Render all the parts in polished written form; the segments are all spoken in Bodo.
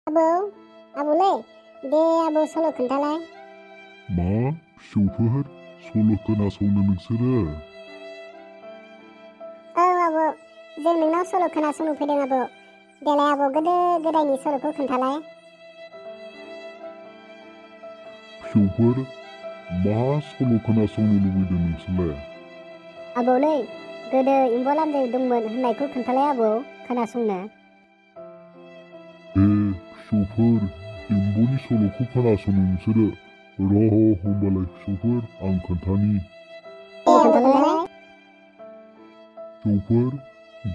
आबौ आबौलै दे आबौ सल' खोन्थालाय। मा फिसौफोर सल' खोनासंनो नोंसोरो? औ आबौ, जों नोंनाव सल' खोनासंनो फैदों आबौ। देलाय आबौ गोदो गोदायनि सल'खौ खोन्थालाय। फिसौफोर मा सल' खोनासंनो लुबैदों नोंसोरलाय? आबौ नै गोदो एम्बु लामजाय दंमोन होननायखौ खोन्थालाय आबौ खोनासंनो। फिसौफोर एम्बुनि सल'खौ खोनासंनो नोंसोरो? र' होमबालाय फिसौफोर आं खोन्थानि। फिसौफोर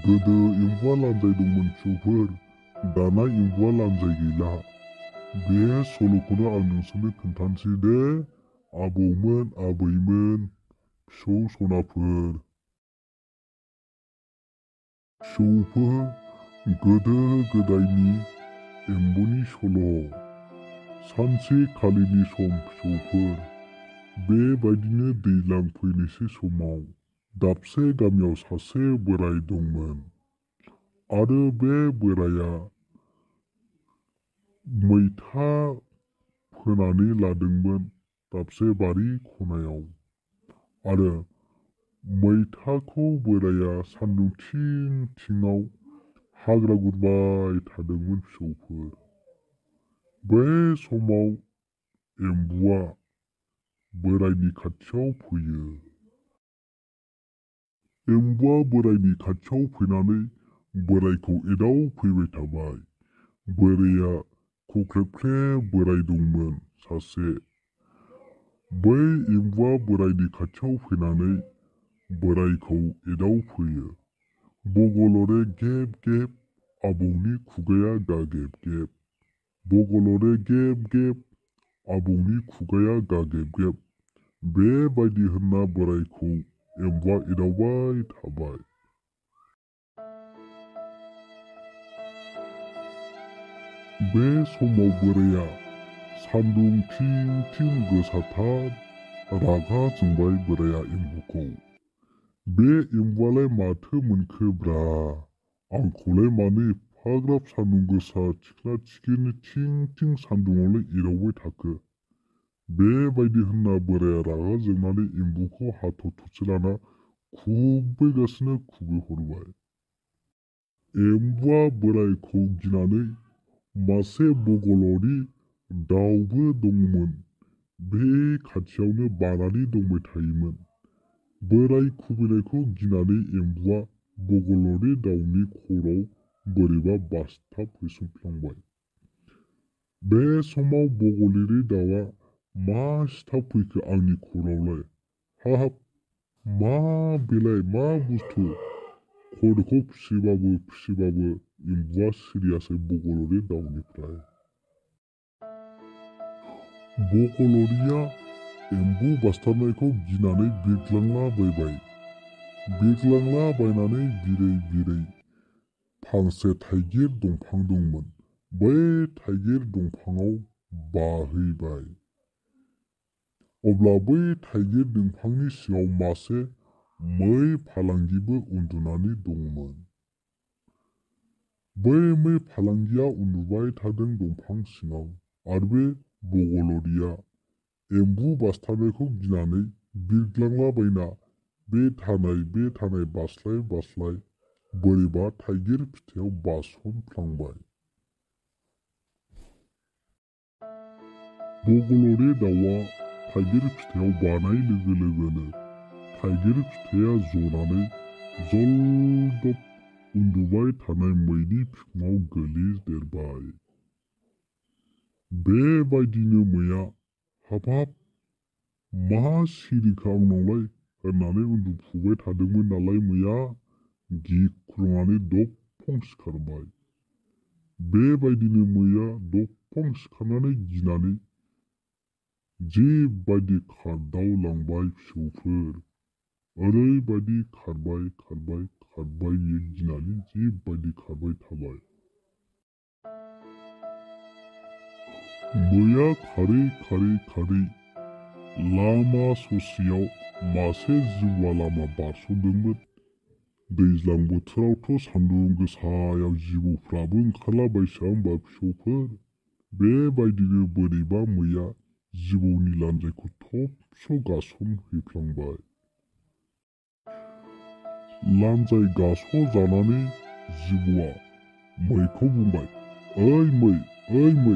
गोदो एम्बुआ लानजाय दंमोन फिसौफोर, दाना एम्बुआ लानजाय गैला। बे सल'खौनो आं नोंसोरनो खोन्थानोसै दे आबौमोन आबैमोन फिसौ सनाफोर। फिसौफोर गोदो गोदायनि एम्बुनि सल'। सानसेखालिनि सम फिसौफोर, बेबायदिनो दैज्लां फैनोसै समाव दाबसे गामियाव सासे बोराय दंमोन आरो बे बोराया मैथा फोनानै लादोंमोन दाबसे बारि खनायाव। आरो मैथाखौ बोराया सान्दुं थिं थिङाव हाग्रा गुरबाय थादोंमोन फिसौफोर। बै समाव एम्बुआ बोरायनि खाथियाव फैयो। एम्बुआ बोरायनि खाथियाव फैनानै बोरायखौ एदावफैबाय थाबाय। बोराया खख्रेबख्रेब बोराय दंमोन सासे। बै एम्बुआ बोरायनि खाथियाव फैनानै बोरायखौ एदावफैयो। बगलरे गेब गेब आबौनि खुगाया गागेब गेब। बगलरे गेब गेब आबौनि खुगाया गागेब गेब। बेबायदि होनना बोरायखौ एम्बुआ एदावबाय थाबाय। बे समाव बोराया सान्दुं थिं थिं गोसाथार रागा जोंबाय बोराया एम्बुखौ। बे एम्बुआलाय माथो मोनखोब्रा, आंखौलाय मानो एफाग्राब सान्दुं गोसा थिखना थिखिनि थिं थिं सान्दुंआवलाय एदावबाय थाखो? बेबायदि होनना बोराया रागा जोंनानै एम्बुखौ हाथर थरसे लाना खुबैगासिनो खुबैहरबाय। एम्बुआ बोरायखौ गिनानै मासे बगलरि दाउबो दंमोन बे खाथियावनो बानानै दंबाय थायोमोन। बोराय खुबैनायखौ गिनानै एम्बुआ बगलरि दाउनि खर'आव बोरैबा बासथाब हैसनफ्लांबाय। बे समाव बगलरि दाउआ मा सिथाब फैखो आंनि खर'आवलाय? हाब मा बेलाय मा बुस्थु? खर'खौ फिसिबाबो एम्बुआ सिरियासै बगलरि दाउनिफ्राय। बगलरिया एम्बु बासथाबनायखौ गिनानै बिरग्लांलाबायबाय। बिरग्लांलाबायनानै बिरै बिरै फांसे थाइगिर दंफां दंमोन, बै थाइगिर दंफाङाव बाहैबाय। अब्ला बै थाइगिर दंफांनि सिङाव मासे मै फालांगिबो उन्दुनानै दंमोन। बै मै फालांगिया उन्दुबाय थादों दंफां सिङाव आरो बे बगलरिया एम्बु बासथाबनायखौ गिनानै बिरग्लांलाबायना बे थानाय बास्लाय बास्लाय बोरैबा थाइगिर फिथाइयाव बासनफ्लांबाय। बगलरि दाउआ थाइगिर फिथाइयाव बानाय लोगो लोगोनो थाइगिर फिथाइया जनानै जलदब उन्दुबाय थानाय मैनि बिखुङाव गोलैदेरबाय। बेबायदिनो मैया हाबाब मा सिरिखो आंनावलाय होननानै उन्दुफुबाय थादोंमोन नालाय मैया गिख्रंनानै दफं सिखारबाय। बेबायदिनो मैया दफं सिखारनानै गिनानै जेबायदि खारदावलांबाय फिसौफोर, ओरैबायदि खारबाय बियो गिनानै जेबायदि खारबाय थाबाय। मैया खारै खारै लामा ससेयाव मासे जिबौआ लामा बारस'दोंमोन। दैज्लां बोथोरावथ' सान्दुं गोसायाव जिबौफ्राबो ओंखारलाबायसा होमबा फिसौफोर। बेबायदिनो बोरैबा मैया जिबौनि लान्जायखौ थबस्र' गासनहैफ्लांबाय। लान्जाय गास'जानानै जिबौआ मैखौ बुंबाय, ओइ मै,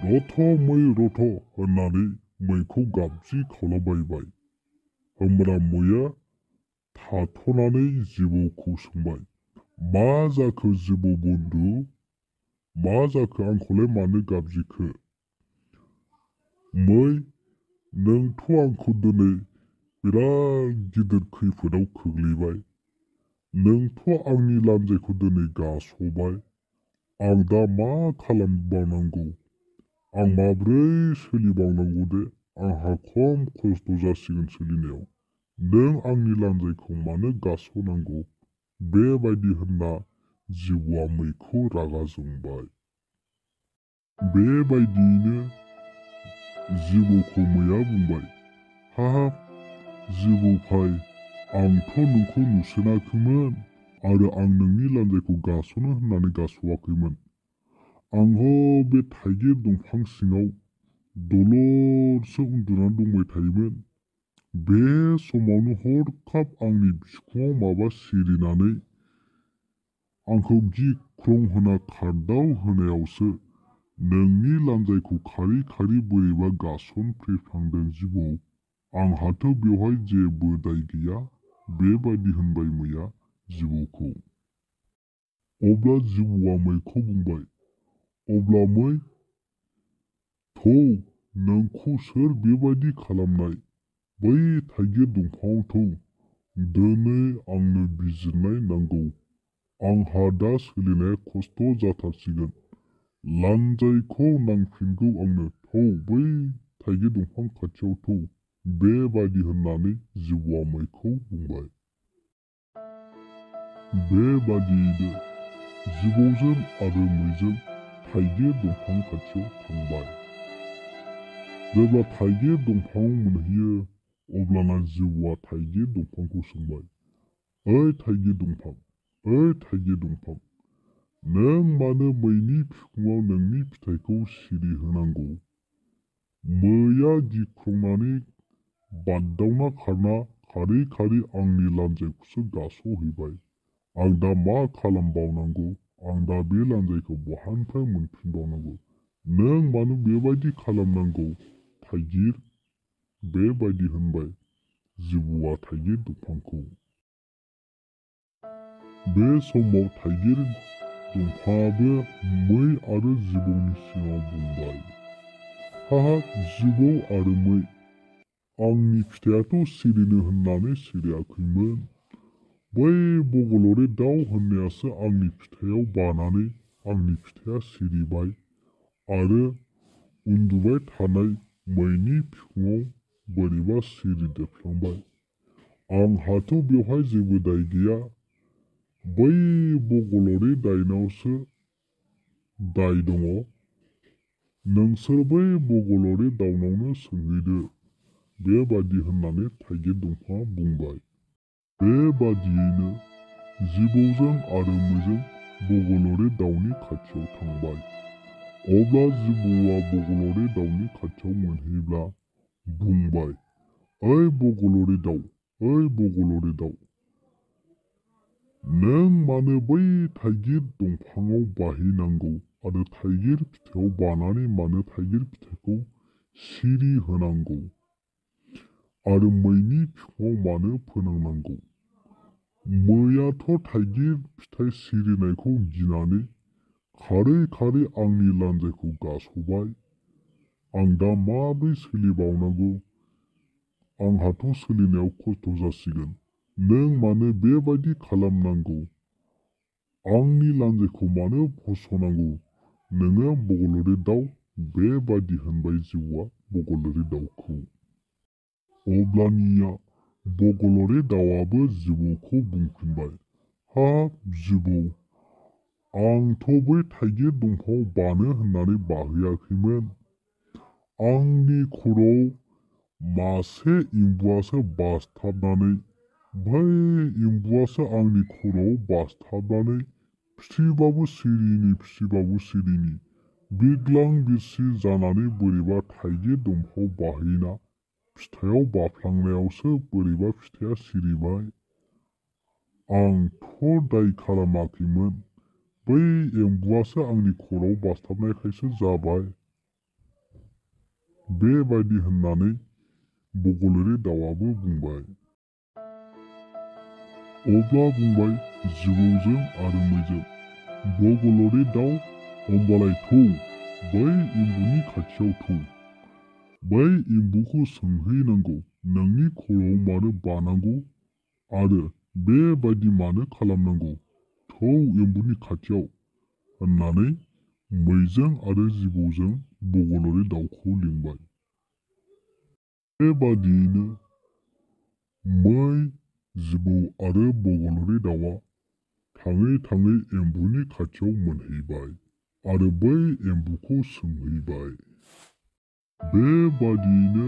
रथ' मै रथ' होननानै मैखौ गाबज्रि खावलाबायबाय। होमब्ला मैया थाथ'नानै जिबौखौ सोंबाय, मा जाखो जिबौ बन्धु? मा जाखो आंखौलाय मानो गाबज्रिखो? मै, नोंथ' आंखौ दिनै बिराद गिदिर खैफोदाव खोख्लैबाय। नोंथ' आंनि लान्जायखौ दिनै गास'बाय। आं दा मा खालामबावनांगौ? आं माब्रै सोलिबावनांगौ दे? आंहा खम खस्थ' जासिगोन सोलिनायाव। नों आंनि लान्जायखौ मानो गास'नांगौ? बेबायदि होनना जिबौआ मैखौ रागा जोंबाय। बेबायदियैनो जिबौखौ मैया बुंबाय, हाब जिबौ भाइ, आंथ' नोंखौ नुसोनाखैमोन आरो आं नोंनि लान्जायखौ गास'नो होननानै गास'आखैमोन। आं बे थाइगिर दंफां सिङाव दलरसो उन्दुनानै दंबाय थायोमोन। बे समावनो हरखाब आंनि बिखुङाव माबा सिरिनानै आंखौ गिख्रंहोना खारदाव होनायावसो नोंनि लान्जायखौ खारि खारि बोरैबा गासनफ्लेफ्लांदों जिबौ। आंहाथ' बेवहाय जेबो दाय गैया। बेबायदि होनबाय मैया जिबौखौ। अब्ला जिबौआ मैखौ बुंबाय, अब्ला मै, थौ नोंखौ सोर बेबायदि खालामनाय? बै थाइगिर दंफाङाव थौ। दिनै आंनो बिजिरनाय नांगौ। आंहा दा सोलिनाया खस्थ' जाथारसिगोन। लान्जायखौ नांफिनगौ आंनो। थौ बै थाइगिर दंफां खाथियाव थौ। बेबायदि होननानै जिबौआ मैखौ बुंबाय। बेबादियैनो जिबौजों आरो मैजों थाइगिर दंफां खाथियाव थांबाय। जेब्ला थाइगिर दंफाङाव मोनहैयो अब्लाना जिबौआ थाइगिर दंफांखौ सोंबाय, ओइ थाइगिर दंफां, नों मानो मैनि बिखुङाव नोंनि फिथाइखौ सिरि होनांगौ? मैया गिख्रंनानै बारदावना खारना खारै खारै आंनि लान्जायखौसो गास'हैबाय। आं दा मा खालामबावनांगौ? आं दा बे लान्जायखौ बहानिफ्राय मोनफिनबावनांगौ? नों मानो बेबायदि खालामनांगौ थाइगिर? बेबायदि होनबाय जिबौआ थाइगिर दंफांखौ। बे समाव थाइगिर दंफाङाबो मै आरो जिबौनि सिगाङाव बुंबाय, हाहाब जिबौ आरो मै, आंनि फिथाइयाथ' सिरिनो होननानै सिरियाखैमोन। बै बगलरि दाउ होननायासो आंनि फिथाइयाव बानानै आंनि फिथाइया सिरिबाय आरो उन्दुबाय थानाय मैनि बिखुङाव बोरैबा सिरिदेरफ्लांबाय। आंहाथ' बेवहाय जेबो दाय गैया। बै बगलरि दाउनावसो दाय दङ। नोंसोर बै बगलरि दाउनावनो सोंहैदो। बेबादि होननानै थाइगिर दंफाङा बुंबाय। बेबादियैनो जिबौजों आरो मैजों बगलरि दाउनि खाथियाव थांबाय। अब्ला जिबौआ बगलरि दाउनि खाथियाव मोनहैब्ला बुंबाय, ओइ बगलरि दाउ, नों मानो बै थाइगिर दंफाङाव बाहैनांगौ आरो थाइगिर फिथाइयाव बानानै मानो थाइगिर फिथाइखौ सिरि होनांगौ आरो मैनि बिखुङाव मानो फोनांनांगौ? मैयाथ' थाइगिर फिथाइ सिरिनायखौ गिनानै खारै खारै आंनि लान्जायखौ गास'बाय। आं दा माब्रै सोलिबावनांगौ? आंहाथ' सोलिनायाव खस्थ' जासिगोन। नों मानो बेबायदि खालामनांगौ? आंनि लान्जायखौ मानो फस'नांगौ? नोङो बगलरि दाउ। बेबायदि होनबाय जिबौआ बगलरि दाउखौ। अब्लानिया बगलरि दाउआबो जिबौखौ बुंफिनबाय, हाब जिबौ, आंथ' बै थाइगिर दंफाङाव बानो होननानै बाहैयाखैमोन। आंनि खर'आव मासे एम्बुआसो बासथाबनानै बै एम्बुआसो आंनि खर'आव बासथाबनानै फिथिबाबो सिरिनि बिग्लां बिरसि जानानै बोरैबा थाइगिर दंफाङाव बाहैना फिथाइयाव बाफ्लांनायावसो बोरैबा फिथाइया सिरिबाय। आंथ' दाय खालामाखैमोन, बै एम्बुआसो आंनि खर'आव बासथाबनायखायसो जाबाय। बेबायदि होननानै बगलरि दाउआबो बुंबाय। अब्ला बुंबाय जिबौजों आरो मैजों, बगलरि दाउ, होमबालाय थौ, बै एम्बुनि खाथियाव थौ। बै एम्बुखौ सोंहैनांगौ नोंनि खर'आव मानो बानांगौ आरो बेबायदि मानो खालामनांगौ, थौ एम्बुनि खाथियाव होननानै मैजों आरो जिबौजों बगलरि दाउखौ लिंबाय। बेबादियैनो मै, जिबौ आरो बगलरि दाउआ थाङै थाङै एम्बुनि खाथियाव मोनहैबाय आरो बै एम्बुखौ सोंहैबाय। बेबादियैनो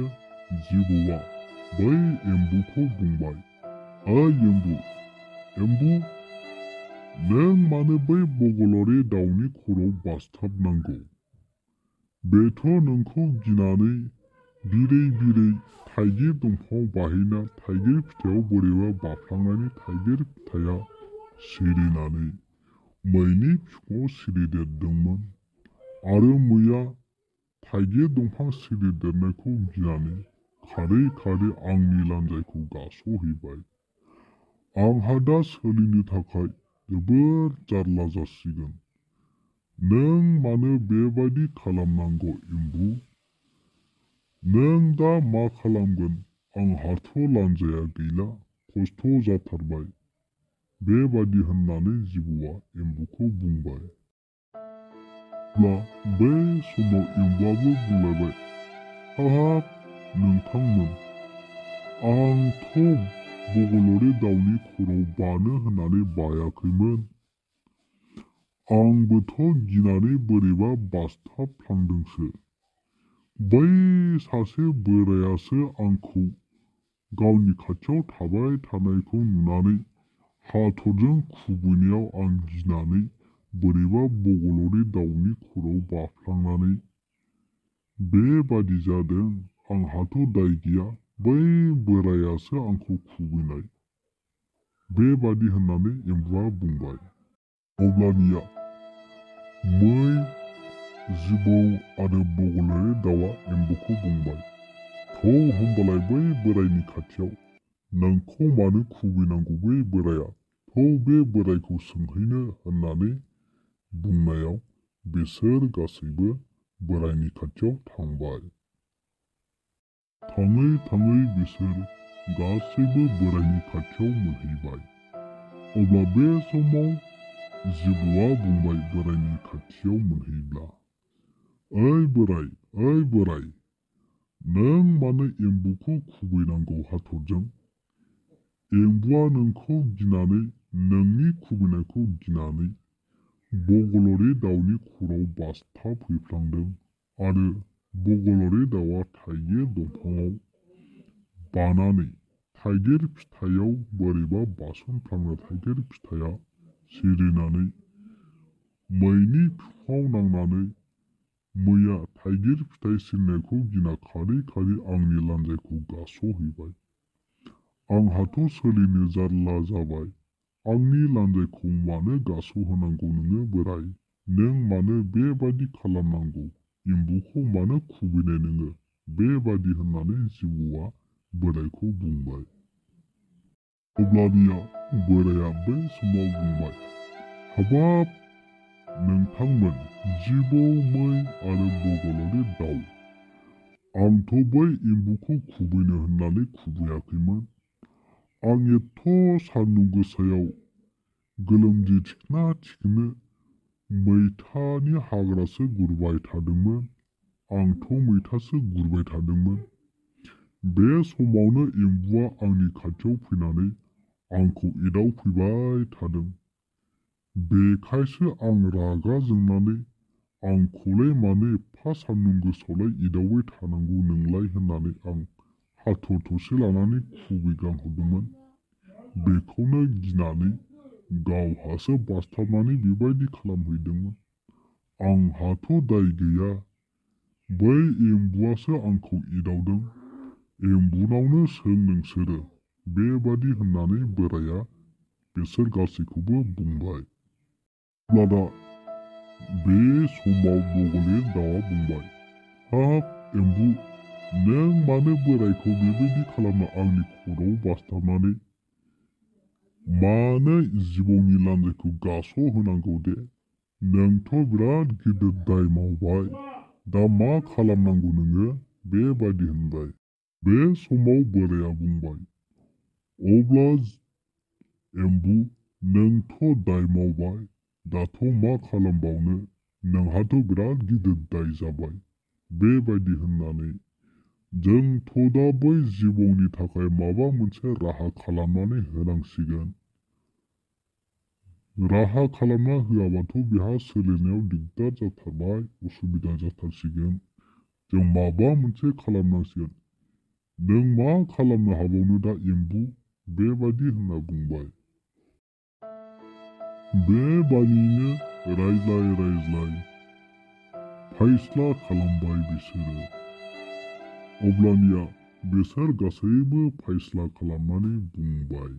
जिबौआ बै एम्बुखौ बुंबाय, ओइ एम्बु, नों मानो बै बगलरि दाउनि खर'आव बासथाबनांगौ? बेथ' नोंखौ गिनानै बिरै थाइगिर दंफाङाव बाहैना थाइगिर फिथाइयाव बोरैबा बाफ्लांनानै थाइगिर फिथाइया सिरिनानै मैनि बिखुङाव सिरिदेरदोंमोन आरो मैया थाइगिर दंफां सिरिदेरनायखौ गिनानै खारै आंनि लान्जायखौ गास'हैबाय। आंहा दा सोलिनो थाखाय जोबोर जारला जासिगोन। नों मानो बेबायदि खालामनांगौ एम्बु? नों दा मा खालामगोन? आंहाथ' लान्जाया गैला, खस्थ' जाथारबाय। बेबादि होननानै जिबौआ एम्बुखौ बुंबाय। अब्ला बै समाव एम्बुआबो बुंलायबाय, हाहाब नोंथांमोन, आंथ' बगलरि दाउनि खर'आव बानो होननानै बायाखैमोन। आंबोथ' गिनानै बोरैबा बासथाबफ्लांदोंसो। बै सासे बोरायासो आंखौ गावनि खाथियाव थाबाय थानायखौ नुनानै हाथरजों खुबैनायाव आं गिनानै बोरैबा बगलरि दाउनि खर'आव बाफ्लांनानै बेबादि जादों। आंहाथ' दाय गैया, बै बोरायासो आंखौ खुबैनाय। बेबादि होननानै एम्बुआ बुंबाय। अब्लानिया मै, जिबौ आरो बगलरि दाउआ एम्बुखौ बुंबाय, थौ होमबालाय बै बोरायनि खाथियाव, नोंखौ मानो खुबैनांगौ बै बोराया, थौ बे बोरायखौ सोंहैनो होननानै बुंनायाव बिसोर गासैबो बोरायनि खाथियाव थांबाय। थाङै बिसोर गासैबो बोरायनि खाथियाव मोनहैबाय। अब्ला बे समाव जिबौआ बुंबाय बोरायनि खाथियाव मोनहैब्ला, ओइ बोराय, नों मानो एम्बुखौ खुबैनांगौ हाथरजों? एम्बुआ नोंखौ गिनानै, नोंनि खुबैनायखौ गिनानै बगलरि दाउनि खर'आव बासथाबहैफ्लांदों आरो बगलरि दाउआ थाइगिर दंफाङाव बानानै थाइगिर फिथाइयाव बोरैबा बासनफ्लांना थाइगिर फिथाइया सिरिनानै मैनि बिखुङाव नांनानै मैया थाइगिर फिथाइ सिरिनायखौ गिना खारै आंनि लान्जायखौ गास'हैबाय। आंहाथ' सोलिनो जारला जाबाय। आंनि लान्जायखौ मानो गास'होनांगौ नोङो बोराय? नों मानो बेबादि खालामनांगौ? एम्बुखौ मानो खुबैनाय नोङो? बेबादि होननानै जिबौआ बोरायखौ बुंबाय। अब्लानिया बोराया बै समाव बुंबाय, हाबाब नोंथांमोन जिबौ, मै आरो बगलरि दाउ, आंथ' बै एम्बुखौ खुबैनो होननानै खुबैयाखैमोन। आं एथ' सान्दुं गोसायाव गोलोमदै थिखोनो मैथानि हाग्रासो गुरबाय थादोंमोन। आंथ' मैथासो गुरबाय थादोंमोन। बे समावनो एम्बुआ आंनि खाथियाव फैनानै आंखौ एदावफैबाय थादों। बेखायसो आं रागा जोंनानै आंखौलाय मानो एफा सान्दुं गोसायावलाय एदावबाय थानांगौ नोंलाय होननानै आं हाथर थरसे लानानै खुबैग्लांहरदोंमोन। बेखौनो गिनानै गावहासो बासथाबनानै बेबायदि खालामहैदोंमोन। आंहाथ' दाय गैया। बै एम्बुआसो आंखौ एदावदों। एम्बुनावनो सों नोंसोरो। बेबादि होननानै बोराया बिसोर गासैखौबो बुंबाय। अब्ला बे समाव बगलेर दाउआ बुंबाय, हाब एम्बु, नों मानो बोरायखौ बेबायदि खालामना आंनि खर'आव बासथाबनानै मानो जिबौनि लान्जायखौ गास' होनांगौ दे? नोंथ' बिराद गिदिर दाय मावबाय। दा मा खालामनांगौ नोङो? बेबादि होनबाय। बे समाव बोराया बुंबाय, अब्ला एम्बु, नोंथ' दाय मावबाय। दाथ' मा खालामबावनो? नोंहाथ' बिराद गिदिर दाय जाबाय। बेबायदि होननानै जोंथ' दा बै जिबौनि थाखाय माबा मोनसे राहा खालामनानै होनांसिगोन। राहा खालामना होआबाथ' बेहा सोलिनायाव दिगदार जाथारबाय, उसुबिदा जाथारसिगोन। जों माबा मोनसे खालामनांसिगोन। नों मा खालामनो हाबावनो दा एम्बु? बेबादि होनना बुंबाय। बेबादिनो रायज्लाय रायज्लाय फायस्ला खालामबाय बिसोरो। अब्लानिया बिसोर गासैबो फायस्ला खालामनानै बुंबाय।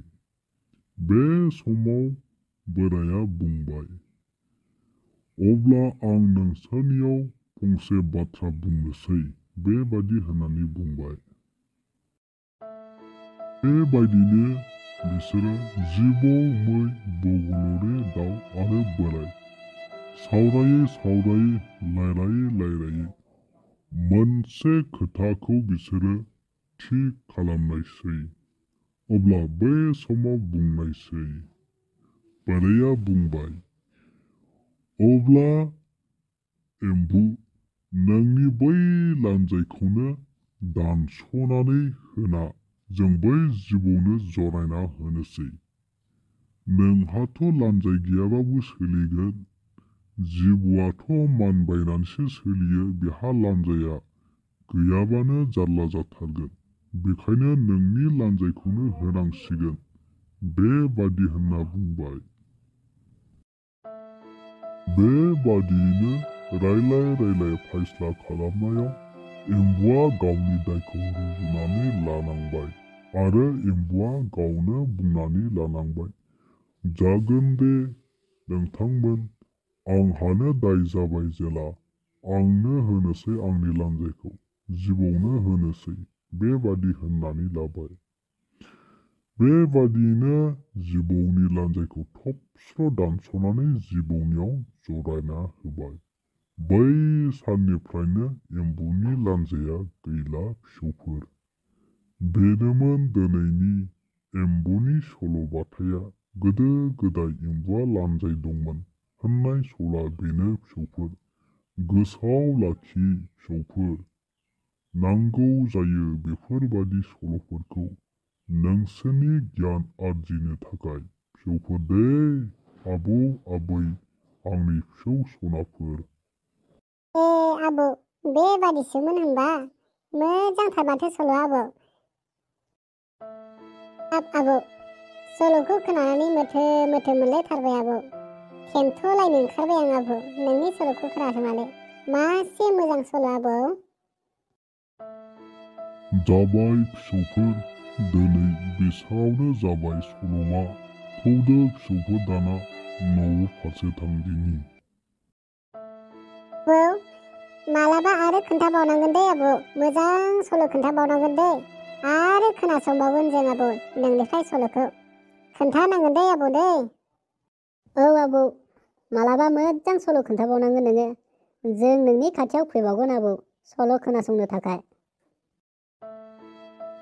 बे समाव बोराया बुंबाय, अब्ला आं नोंसोरनियाव फंसे बाथ्रा बुंनोसै। बेबादि होननानै बुंबाय। बेबायदिनो बिसोरो जिबौ, मै, बगलरे दाउ आरो बोराय सावरायै सावरायै रायलायै रायलायै मोनसे खोथाखौ बिसोरो थि खालामनायसै। अब्ला बे समाव बुंनायसै। बोराया बुंबाय, अब्ला एम्बु, नोंनि बै लान्जायखौनो दानस'नानै होना जों बै जिबौनो जरायना होनोसै। नोंहाथ' लान्जाय गैयाबाबो सोलिगोन। जिबौआथ' मानबायनानैसो सोलियो, बेहा लान्जाया गैयाबानो जारला जाथारगोन। बेखायनो नोंनि लान्जायखौनो होनांसिगोन। बेबादि होनना बुंबाय। बेबादियैनो रायलाय रायलाय फायस्ला खालामनायाव एम्बुआ गावनि दायखौ रुजुनानै लानांबाय आरो एम्बुआ गावनो बुंनानै लानांबाय, जागोन दे नोंथांमोन, आंहानो दाय जाबाय जेला आंनो होनोसै आंनि लान्जायखौ, जिबौनो होनोसै। बेबादि होननानै लाबाय। बेबादियैनो जिबौनि लान्जायखौ थबस्र' दानस'नानै जिबौनियाव जरायना होबाय। बै साननिफ्रायनो एम्बुनि लान्जाया गैला फिसौफोर। बेनोमोन दिनैनि एम्बुनि सल'बाथाया। गोदो गोदाय एम्बुआ लान्जाय दंमोन होननाय सल'आ बेनो फिसौफोर। गोसोआव लाखि फिसौफोर, नांगौ जायो बेफोरबादि सल'फोरखौ नोंसोरनि गियान आरजिनो थाखाय। फिसौफोर दे, आबौ आबै, आंनि फिसौ सनाफोर। आबौ, बेबादिसोमोन होनबा? मोजांथार माथो सल'आ आबौ। आबौ, सल'खौ खोनानानै मोथो मोथो मोनलायथारबाय आबौ। थेन्थ'लायनो ओंखारबाय आं आबौ, नोंनि सल'खौ खोनासंनानै। मासे मोजां सल' आबौ। जाबाय फिसौफोर, दिनै बेसावनो जाबाय सल'आ। थौदो फिसौफोर दाना न' फारसे थांदिनि। आबौ, मालाबा आरो खोन्थाबावनांगोन दे आबौ। मोजां सल' खोन्थाबावनांगोन दे। आरो खोनासंबावगोन जों आबौ नोंनिफ्राय सल'खौ। खोन्थानांगोन दे आबौ दे। औ आबौ, मालाबा मोजां सल' खोन्थाबावनांगोन नोङो। जों नोंनि खाथियाव फैबावगोन आबौ सल' खोनासंनो थाखाय।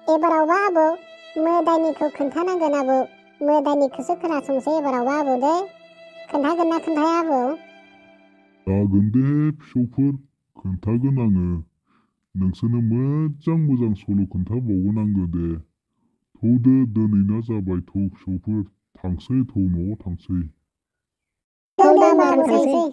एबारावबा आबौ मोदायनिखौ खोन्थानांगोन आबौ। मोदायनिखौसो खोनासंसै एबारावबा आबौ दे। खोन्थागोन ना खोन्थाया आबौ? जागोन दे फिसौफोर, खोन्थागोन आङो। नोंसोरनो मोजां मोजां सल' खोन्थाबावगोन आङो दे। थौदो दिनैना जाबाय, थौ फिसौफोर, थांसै थौ न'आव थांसै। थौ दे होनबा थांसै।